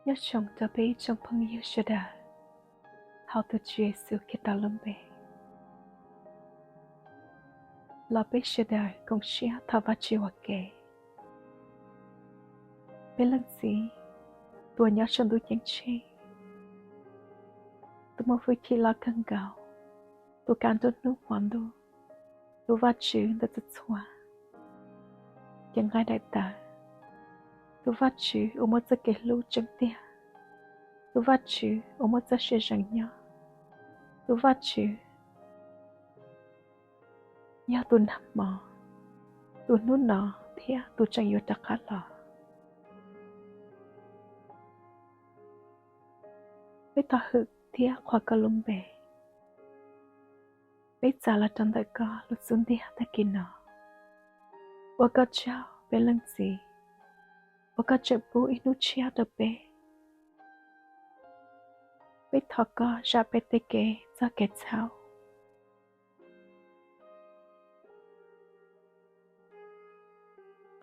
Nyob zoo rau peb ib tsoom phooj ywg sawv daws hauv tus Tswv Yexus Khetos lub npe. Los peb sawv daws koom siab thov Vajtswv ua ke. Peb Leej Txiv, tus uas nyob saum ntuj ceeb tsheej, tus muaj hwj chim loj kawg nkaus, tus kav nruab hnub hmo ntuj, tus Vajtswv ntawm txhua txhua cev nqaij daim tawv, tus Vajtswv uas muaj txoj kev hlub tseeb tiag, tus Vajtswv uas muaj txoj sia zeem nyob, tus Vajtswv yog tus nag hmo, tus hnub no, thiab tus tseem yuav rov qab los. Peb thov hwm thiab qhuas koj lub npe. Peb txav los rau ntawm koj lub xub ntiag tag kis no. Ua koj tsaug peb Leej Txiv, uas koj tseem pub ib hnub tshiab rau peb. Peb thov koj zam peb tej kev txog kev txhaum.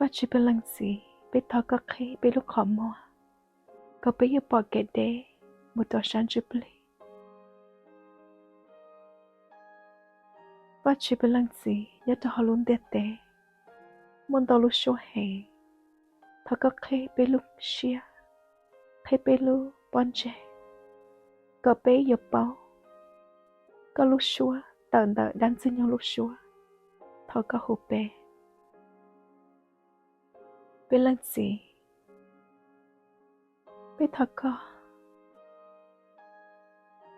Vajtswv peb Leej Txiv, peb thov koj qhib peb lub qhov muag, kom peb yuav pom kev deb mus rau sab ntsuj plig. Vajtswv peb Leej Txiv, nyob rau hauv lub ntiaj teb muaj ntau lub suab heev. Thov koj qhib peb lub siab, qhib peb lub pob ntseg, kom peb yuav paub koj lub suab tawm ntawm dab ntxwg nyoog lub suab. Thov koj hu peb. Peb Leej Txiv, peb thov koj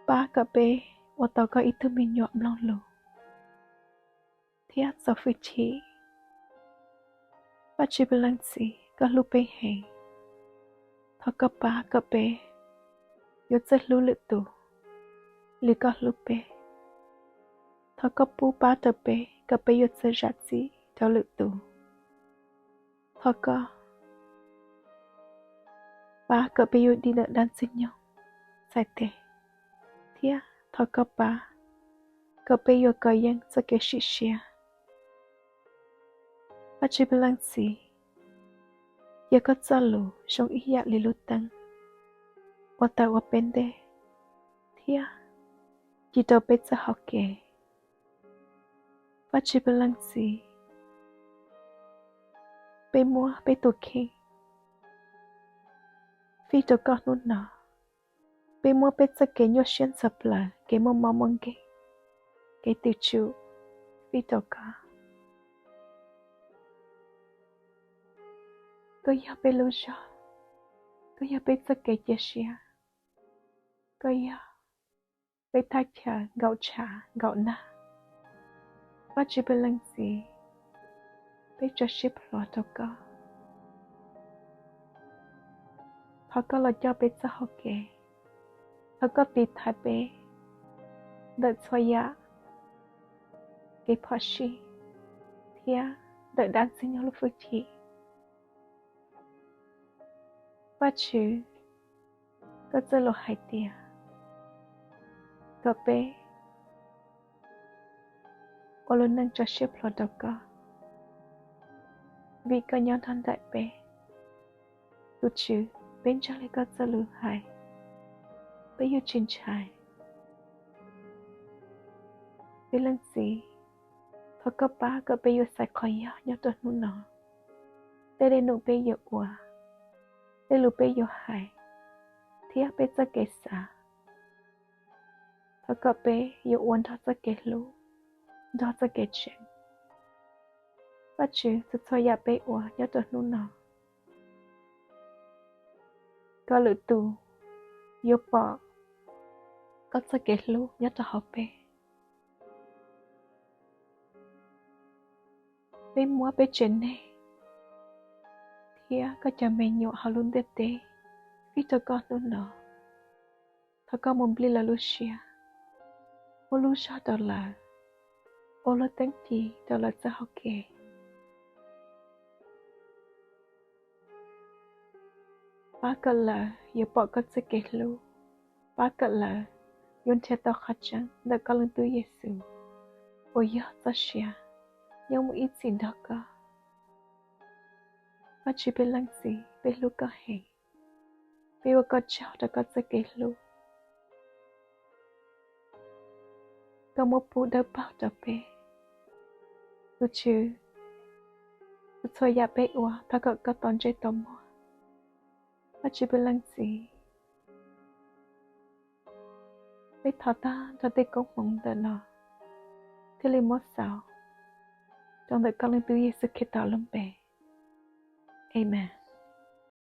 pab kom peb ua tau koj ib tug me nyuam mloog lus thiab txo hwj chim. Vajtswv peb Leej Txiv, koj hlub peb heev. Thov koj pab kom peb yuav txawj hlub lwm tus li koj hlub peb. Thov koj pub pab rau peb kom peb yuav txawj zam txim rau lwm tus. Thov koj pab kom peb yuav dim ntawm dab ntxwg nyoog txhais tes, thiab thov koj pab kom peb yuav kov yeej txoj kev sim siab. Vajtswv peb Leej Txiv, cia koj txoj lus zoo ib yam li lub teeb uas taws ua peb ntej thiab ci rau peb txoj hau kev. Vajtswv peb Leej Txiv, peb muab peb tus kheej fij rau koj hnub no. Peb muab peb txoj kev nyuaj siab ntxhov plawv, kev muaj mob muaj nkeeg, kev twm tsum fij rau koj. Koj yog peb lub zog, koj yog peb txoj kev cia siab, koj yog peb thaj chaw nkaum tshav nkaum nag. Vajtswv peb Leej Txiv, peb tso siab plhuav rau koj. Thov koj los coj peb txoj hau kev, thov koj tiv thaiv peb ntawm txhua yam kev phom sij thiab ntawm dab ntxwg nyoog lub hwj chim. Vajtswv, koj txoj lus hais tias kom peb ua lub neej tso siab plhuav rau koj, vim koj nyob nrog nraim peb. Tus Tswv, peb ntseeg li koj txoj lus hais, peb yuav tsis ntshai. Peb Leej Txiv, thov koj pab kom peb yuav xaiv qhov yog nyob rau hnub no, tej dej num peb yuav ua, tej lus peb yuav hais, thiab peb txoj kev xav. Thov kom peb yuav ua nrog txoj kev hlub, nrog txoj kev tseeb. Vajtswv, txhua txhua yam peb ua nyob rau hnub no, kom lwm tus yuav pom koj txoj kev hlub nyob rau hauv peb. Peb muab peb tsev neeg thiab koj cov me nyuam hauv lub ntiaj teb fij rau koj hnub no. Thov koj mus nplij lawv lub siab, ua lub zog rau lawv, ua lub teeb ci rau lawv txoj hau kev. Pab kom lawv yuav pom koj txoj kev hlub, pab kom lawv yuav nrhiav tau qhov tseeb ntawm koj Leej Tub Yexus uas yog txoj sia nyob mus ib txhis nrog koj. Vajtswv peb Leej Txiv, peb hlub koj heev. Peb ua koj tsaug rau koj txoj kev hlub, koj muab pub dawb paug rau peb. Tus Tswv, txhua yam peb ua thov kom koj tau ntsej tau muag. Vajtswv peb leej txiv, peb thov tag nrho tej koob hmoov ntawm no thiaj li muab xaus rau ntawm koj leej Tub Yexus Khetos lub npe, amees.